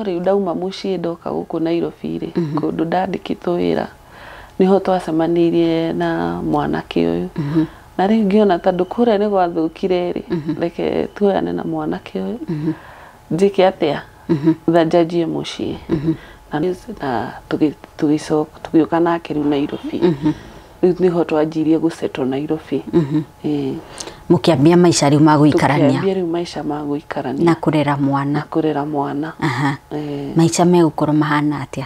Rĩu ndauma mũciĩ ndoka gũkũ Nairobi rĩ, kũndũ ndandĩkĩtwo wĩra, nĩho twacemanĩirie na mwanake ũyũ. Na rĩu ngĩona tondũ kũrĩa nĩ gwathũkire rĩ, reke tuoyane na mwanake ũyũ, njĩke atĩa, njanjie mũciĩ. Na tũgĩcoka tũgĩũka nake rĩu Nairobi. Rĩu nĩho twanjirie gũsettle Nairobi. Mũkĩambia maica rĩu ma gũikarania. Tũkĩambia rĩu maica ma gũikarania. Na kũrera mwana. Na kũrera mwana. Maica megũkorwo mahana atĩa?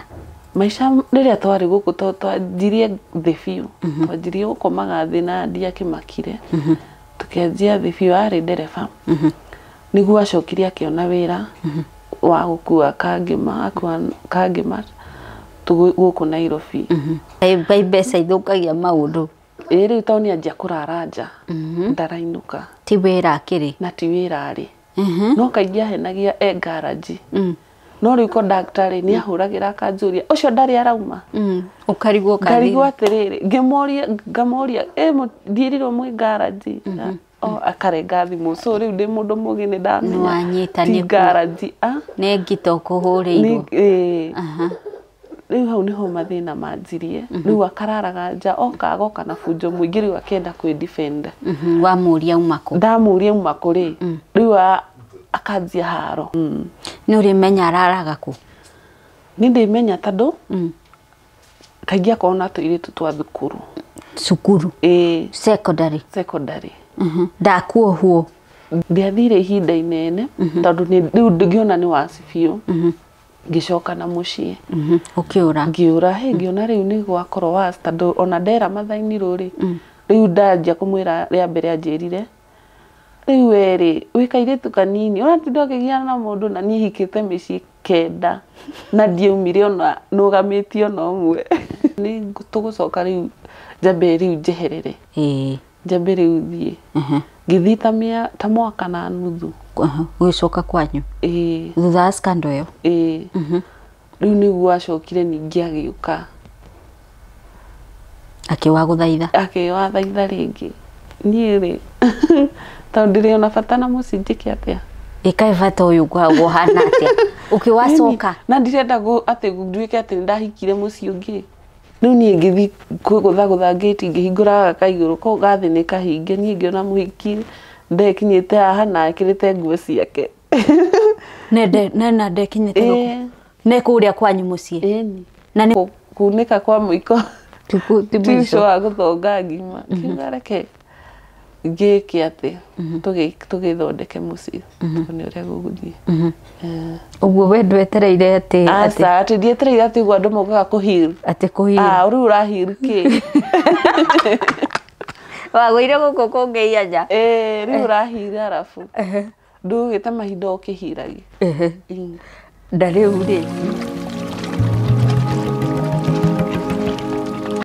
Maica rĩrĩa twarĩ gũkũ twanjirie thĩ biũ. Twanjirie gũkomaga thĩ na ndiakĩmakire. Tũkĩanjia thĩ biũ, arĩ ndereba. Nĩguo acokire akĩona wĩra wa gũkua kangĩma, akua kangĩma gũkũ Nairobi. Ngai mbeca ithũkagia maũndũ. Ĩĩ rĩu tondũ nĩanjia kũrara nja, ndarainũka. Ti wĩra akĩrĩ? Na ti wĩra arĩ. No kaingĩ ahenagia e garage. No rĩu conductor rĩ, nĩ ahũragĩra akanjũria, ũcio ndarĩ arauma? Ũkarigwo kana Ngarigwo atĩrĩrĩ, ngĩmoria, ngamoria, ĩ ndiĩrirwo mwĩ garage. Akarenga thimũ. So rĩu ndĩ mũndũ mũgĩ nĩ ndamenya. Nĩwanyita ti nĩ garage. Nĩ ngita ũkũhũrĩirwo. Rĩu hau nĩho mathĩna manjirie. Rĩu akararaga nja, oka agoka na bunjo mũingĩ, rĩu akĩenda kwĩ defend. Wamũria uma kũ? Ndamũria uma kũ rĩ, rĩu akanjia haro. Nĩ ũrĩmenya araraga kũ? Nĩ ndĩmenya tondũ kaingĩ akorwo na tũirĩtu twa thukuru. Cukuru? Ĩĩ. Secondary? Secondary. Ndakuohwo? Ndiathire ihinda inene tondũ rĩu ngĩona nĩ waci biũ. Ngĩcoka na mũciĩ. Ũkĩũra? Ngĩũra, hĩ, ngĩona rĩu nĩ gwakorwo waci tondũ ona ndera mathainirwo rĩ, rĩu ndanjia kũmwĩra rĩa mbere anjĩrire, rĩu we rĩ, wĩ kairĩtu kanini, ũratinda ũkĩgiana na mũndũ na niĩ hikĩte mĩciĩ 9 na ndiaumire ona nũgamĩtie ona ũmwe. Nĩ tũgũcoka rĩu njambe rĩu njeherere. Njambe rĩu thiĩ. Ngĩthiĩ ta mwaka na nuthu. Ũgĩcoka kwanyu? Ĩĩ. Thutha wa scandal ĩyo? Ĩĩ. Rĩu nĩguo acokire ningĩ agĩũka. Akĩwagũthaitha? Akĩwathaitha rĩngĩ. Niĩ rĩ, tondũ ndĩrĩ ona bata na mũciĩ njĩke atĩa? Ĩkaĩ bata ũyũ ngoragwo ũhana atĩa? Ũkĩwacoka? Na ndirenda atĩ nduĩke atĩ nĩndahikire mũciĩ ũngĩ. Rĩu niĩ ngĩthiĩ kũgũthagũtha ngĩti, ngĩhingũra gaka igũrũ, kau gathĩ nĩ kahinge, niĩ ngĩona mũhiki ndekinyĩte haha na ekĩrĩte nguo ciake. Nena ndekinyĩte gũkũ? Nĩ kũrĩa kwanyu mũciĩ? Ĩni. Na nĩ Kunĩka kwa mũiko. Ti Ti mũico. ũcio wa gũthonga ngima. Ngiuga reke ngĩke atĩ tũgĩthondeke mũciĩ, tuone ũrĩa gũgũthiĩ. Ũguo we ndwetereire atĩ Aca, atĩ ndietereire atĩ ũguo andũ mokaga kũ heal. Atĩ kũ heal. Rĩu ũra heal kĩ? Wagũire gũkũ kũngĩ ihenya. Rĩu ũra heal arabu. Ndũgĩte mahinda ũkĩhiragia. Na rĩu rĩ.